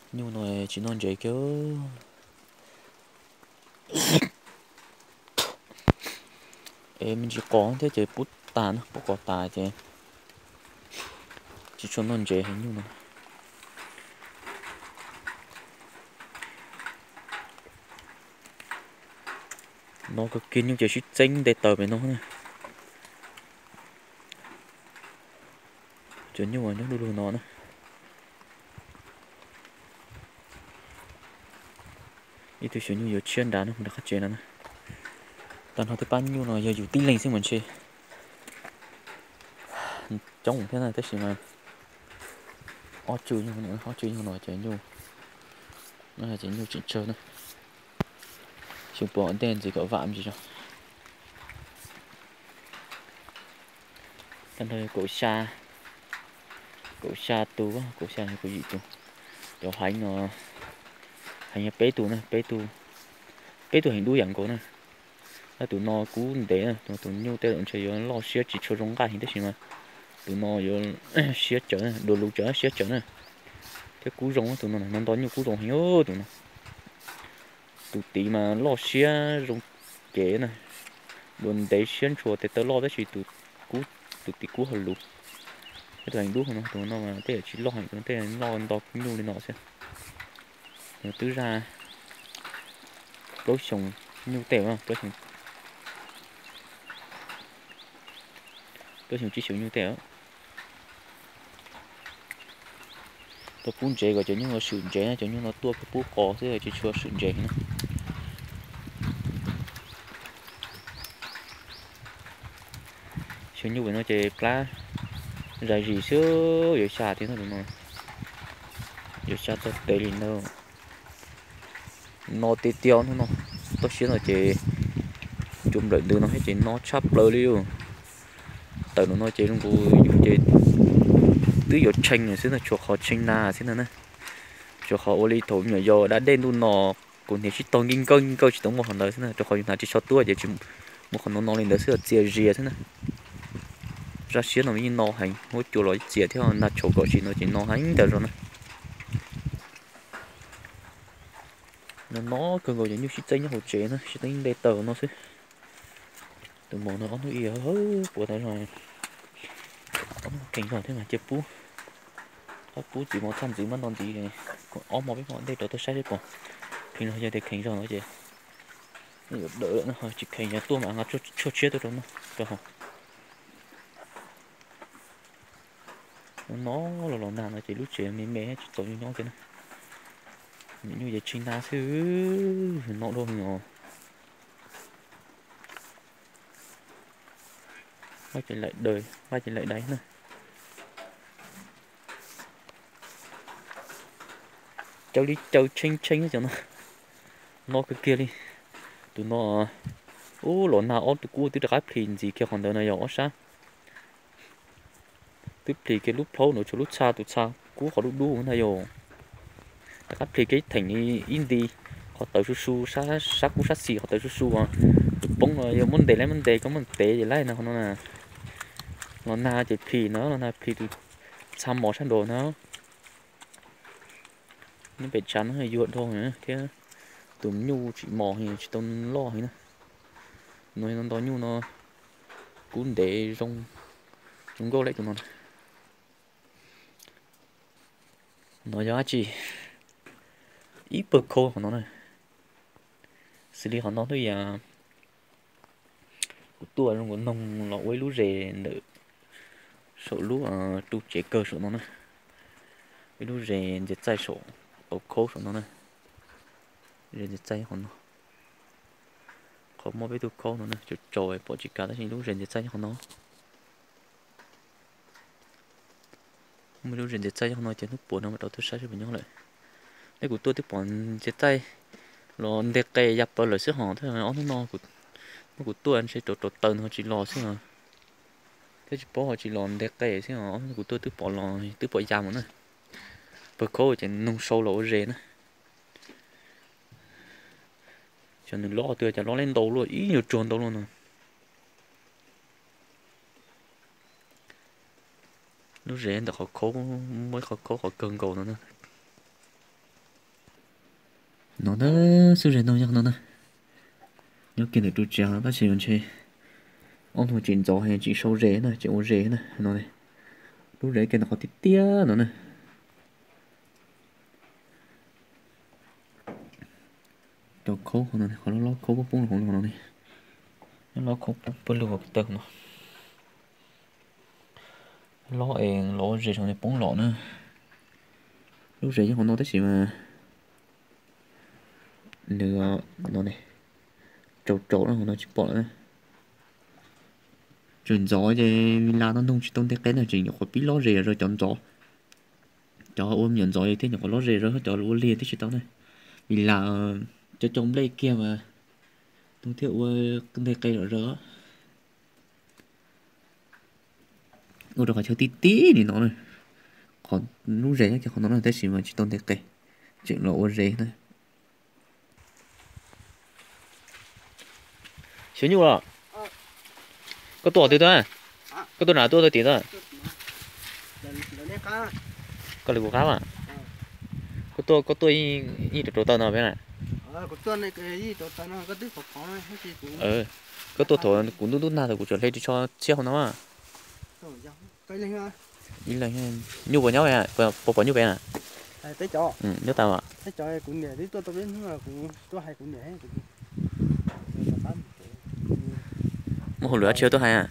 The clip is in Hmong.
Nyuj no tsis noj ntses kiag. Es me ntsis qos thiab ces pub tas na, pub qos tas ces tsis tshua noj ntses heev nyuj no. No kawg kiag nyuj ces sib txeeb nte taws pem no na. Cov nyuj nyob du lug no na. Ib tug xyuas nyuj yuav tshiab nrad no mus rau qab tsev no na. Tag nrho tej pab nyuj no yog yus tib leeg xwb mas ntshe coob thiab na, tab sis mas ob tswv nyuj no, ob tswv nyuj no ces nyuj, ces nyuj tseem tsawg na. Xyov puas ua ntej ntxiv kom vam me ntsis tso. Tag nrho kaum xya, kaum xya tus, kaum xya kaum yim tus. Cov heev no, heev yog peb tus na, peb tug heev dub yam nkaus na. Tab tus no kub ntev na, tus nyuj tej zaum ntshe yuav loj siab tsis tshua zoo nqaij heev tab sis mas tus no yuav siab tsawv, dua lus tsawv siab tsawv na. Thiab kub zoo tus no, no nto nyuj kub zoo heev tus no. Tus tid mas loj siab zoo cev na, dua ntev siab ntshua tes taw loj tab sis tus tid kub hauv lus. Tus heev dub no, tus no mas tej zaum tsis loj heev, tus no tej zaum loj nto nyuj li no xwb. Twb zaj plaub xyoos nyuj tej, plaub xyoos tsib xyoos nyuj tej. Tuaj pub ntsev kom cov nyuj no swm ntsev, cov nyuj no tuaj pub qos xwb tsis tshua swm ntsev na. Xyov nyuj pem no ces plab zais zis xwb, yuav xya tiag no, yuav xya txog tes li ntag. No tiag tiag no, toj siab no ces cua nplawm ntws no thiab ces no tshaj plaws li. Tawm no ces zoo nkaus yus ces twb yuav tshee xwb no, tshuav qhov tshee na xwb no na. Tshuav qhov ua li thaum me nyuam yaus da dej ntuj no, kuv hniav sib tog nkij nkawj nkij nkawj tsis tau muaj qhov ntawd xwb na, rau qhov yus hnav tsis tshua tuaj ces tsis muaj qhov no no li ntawd xwb, txias zias xwb na. Zaj siab no yeej no heev, huab cua los txias thiab, nag tshauv kom tsis no ces no heev ntawd zog na. No no kawg nkaus cov nyuj sib txeeb nyob hauv tsev na, sib txeeb nte taws no xwb. Tus mos no ob hnub ib hawb puas tas zog, ob hnub kheev zog thiab mas cia pub, pub txiv mos txhaj ntxiv mab nto ntxiv, ob hmo peb hmo ntej rov tuaj saib seb pom. Kheev zog yog tias kheev zog no ces yuav dawm lawm na, tsis kheev yog tuaj mas nqa tshuaj tshiab tuaj rau no rau hauv. No los los nag no ces lub tsev me me tsis txaus nyuj nyob kiag na. Nyuj ces tshee na xwb, no dua os. Vaj ces laim dais na. Caw li caw tshee tshee cov no. No kawg kiag li. Tus no ub los nag ob tug kub twb rov qab plhis ntxiv kiag qhov ntawd no yog ob sab. Twb plhis kiag lub plhaub ntawd tshuav lub txha, tus txha kub qhov dub dub ntag yog. Rov qab plhis kiag ib theem ib nti, qhov tawv su su, sab kub sab xis qhov tawv su su. Tus poob no yog muab ntes laib muab ntes koj muab ntes ces laib no qhov no na. Los nag ces plhis no, los nag plhis tus txha mos sab nraud na. Nyob pem tshav no yuag dhau thiab, tus nyuj tsis mos tsis tau loj heev na. No nto nyuj no kub ntev zoo, zoo nkauj lawm tus no. No yog dab tsi? Ib pawg khaub qhov no na. Xws li qhov no twb yog kuv tuaj zoo nkaus noog los ua ib lub zes ntawm saum lub ru tsev kawg saum no na. Ib lub zes ntxias txaij saum tau khaub saum no na. Zes ntxias txaij qhov no. Qhov muaj peb tug khaub no na, tsaus tsaus pom tsis kav tab sis lub zes ntxias txaij qhov no. Muaj lub zes ntxias txaij qhov no ces hnub puas no mam rau tuaj saib seb puas nyob lawm. Neb kuv tuaj twb pom ntxias txaij los nte qe ya plaws lawm xwb hos, ob hnub no muab kuv tuaj ntshe rau rau taws no tsis los xwb os. Thiab tsis paub ho tsis los nte qe xwb os, ob hnub kuv tuaj twb pom los twb pom ya mus na. Pawg khaub ces noog sau los ua zes na. Xyov nws lob twg cas lob liab ntau luaj, ib nyuag tsuag ntau luaj no. Lub zes ntawm qhov khaub, muaj ib qhov khaub qhov kawg nkaus no na. No na, xub zes no nyob no na. Nyob kiag ntawm ru tsev tab sis ntshe ob tug tsis ntxov, tsis sau zes na, tsis ua zes na no. Lub zes kiag ntawm qhov tiaj tiaj no na. Cov khaub no, qhov loj loj khaub poob poob los hauv no ne. Nyob loj khaub poob pawg lug taw no. Loj es los ua zes saum no poob los na. Lub zes nyob hauv no tab sis mas nws no ne, tsaus tsaus na, hauv no tsis pom lawm na. Tseem ntxov ces me las no noog tsis tau nteg qe na, tseem nyuam qhuav pib lob zes zog cov ntxov. Cov ua me nyuam ntxov thiab nyuam qhuav lob zes zog, cov ua liag thiab tsis tau na. Me las cov cov nplej kiag mas noog thiaj ua nteg qe zom zaws. Ua rau qhov chaw tib tib li no na. Qhov lub zes nyob kiag qhov no na tab sis mas tsis tau nteg qe, tseem los ua zes na. Xyov nyuj los? Koj tuaj qhov twg tuaj? Koj tuaj nram tuaj tau tim tuaj? Koj li kuv qab mas. Koj tuaj, koj tuaj ib rau rau taw no peb na. Koj tuaj thaum kuv ntub ntub nag thaum kuv tseem hle ris tsho txhiab hauv no. Ib leeg, nyuj puas nyob, puas pom nyuj pem na? Nyob tas mas. Muaj hauj lwm dab tsi tuaj hais?